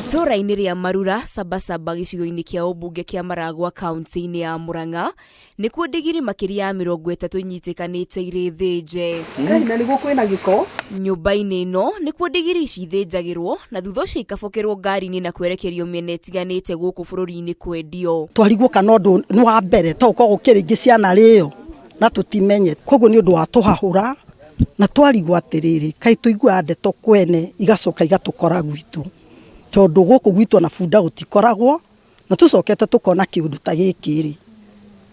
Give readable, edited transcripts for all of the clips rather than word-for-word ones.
Itũũra-inĩ rĩa Marura, Sabasaba gĩcigo-inĩ kĩa ũmbunge kĩa Maragwa kaunti-inĩ ya Murang'a, nĩkuo ndigiri makĩria ya 30 inyitĩkanĩte irĩ thĩnje. Ngai na nĩguo kwĩna gĩko. Nyũmba-inĩ ĩno nĩkuo ndigiri ici ithĩnjagĩrwo na thutha ũcio ikabokerwo ngari-inĩ na kwerekerio mĩena ĩtiganĩte gũkũ bũrũri-inĩ kwendio. Twarigwo kana ũndũ nĩ wa mbere to gũkorwo gũkĩrĩ ingĩ cianarĩo na tũtimenye. Koguo nĩ ũndũ wa tũhahũra na twarigwo atĩrĩrĩ, kaĩ tũiguaga ndeto kwene igacoka igatũkora gwitũ. Tondũ gũkũ gwitũ ona bunda gũtikoragwo na tũcokete tũkona kĩũndũ ta gĩkĩ rĩ,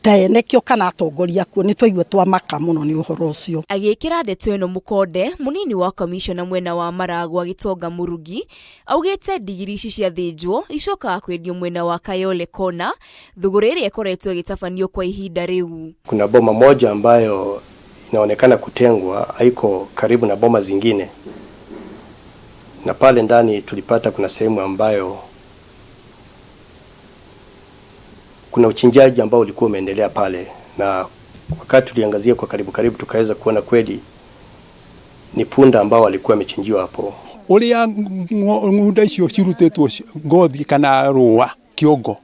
ta ene kĩo kana atongoria akuo nĩ twaigua twamaka mũno nĩ ũhoro ũcio. Agĩkĩra ndeto ĩno mũkonde, mũnini wa kamishona mwena wa Maragwa Gĩtonga Mũrugi, augĩte ndigiri ici ciathĩnjwo icokaga kwendio mwena wa Kayole Corner, thũgũrĩ ĩrĩa ĩkoretwo ĩgĩtabanio kwa ihinda rĩu. Kuna boma moja ambayo inaonekana kutengwa, haiko karibu na boma zingine, na pale ndani tulipata kuna sehemu ambayo kuna uchinjaji ambao ulikuwa umeendelea pale, na wakati tuliangazia kwa karibu karibu, tukaweza kuona kweli ni punda ambao walikuwa wamechinjiwa hapo. Ũrĩa ng'unda icio cirutĩtwo ngothi kana rũa kĩongo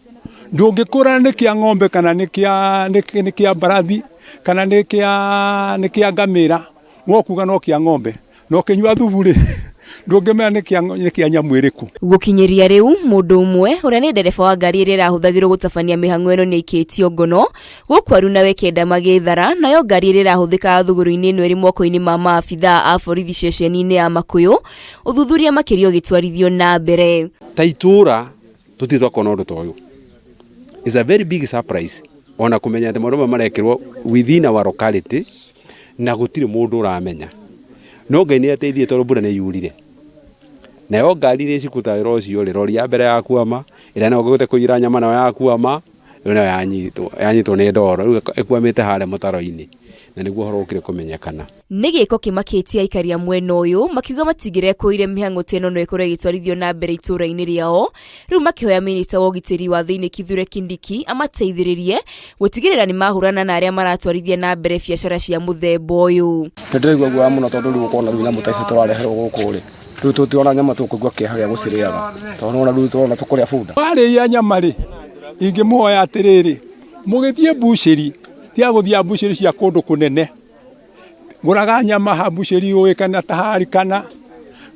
ndũngĩkũrana nĩ kĩa ng'ombe kana nĩ kĩa nĩ kĩa mbarathi kana nĩ kĩa nĩ kĩa ngamĩra wokuga no kĩa ng'ombe na ũkĩnyua thubu rĩ ndũngĩmenya nĩ kĩa nĩ kĩa nyamũ ĩrĩkũ. Gũkinyĩria rĩu mũndũ ũmwe ũrĩa nĩ ndereba wa ngari ĩrĩa ĩrahũthagĩrwo gũtabania mĩhang'o ĩno nĩaikĩtio ngono gũkũ arunawe kenda magĩthara nayo ngari ĩrĩa ĩrahũthĩkaga thũgũrĩ-inĩ ĩno ĩrĩ moko-inĩ ma maabithaa a borithi ceceni-inĩ ya Makũyũ ũthuthuria makĩria ũgĩtwarithio na mbere. Ta itũũra tũtirĩ twakona ũndũ ta ũyũ. It's a very big surprise ona kũmenya atĩ maũndũ maya marekĩrwo within our locality na gũtirĩ mũndũ ũramenya. No Ngai nĩ ateithie tondũ mbura nĩ yurire. Nayo ngari iria cikũruta wĩra ũcio rĩ, rori ya mbere yakwama, ĩrĩa nayo ĩgũte kũiyĩra nyama nayo yakwama, rĩu nayo yanyitwo, yanyitwo nĩ ndoro, rĩu ĩkwamĩte harĩa mũtaro-inĩ, na nĩguo ũhoro ũkire kũmenyekana. Nĩ gĩko kĩmakĩtie aikari a mwena ũyũ makiuga matingĩrekũire mĩhang'o ta ĩno no ĩkorwo ĩgĩtwarithio na mbere itũũra-inĩ rĩao, rĩu makĩhoya minista wa ũgitĩri wa thĩinĩ Kithure Kindiki amateithĩrĩrie gũtigĩrĩra nĩ mahũrana na arĩa maratwarithia na mbere biacara cia mũthemba ũyũ. Nĩ ndĩraigua guoya mũno tondũ rĩu ũkona rĩu nyamũ ta ici tũrareherwo gũkũ rĩ, rĩu tũtirona nyama tũkũigua kĩeha gĩa gũcirĩaga tondũ nĩwona rĩu tũrona tũkũrĩa bunda. Warĩia nyama rĩ, ingĩmũhoya atĩrĩrĩ, mũgĩthiĩ mbucĩri, tiga gũthiaga mbucĩri cia kũndũ kũnene. Gũraga nyama ha mbucĩri ũĩ kana ta Harikana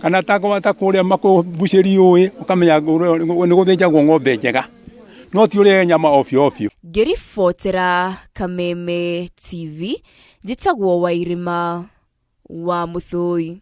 kana ta ta kũrĩa mbucĩri ũĩ ũkamenya nĩ gũthĩnjagwo ng'ombe njega no ti ũrĩage nyama ovyo ovyo. Ngĩribotera Kameme TV, njĩtagwo Wairĩma wa Mũthũi.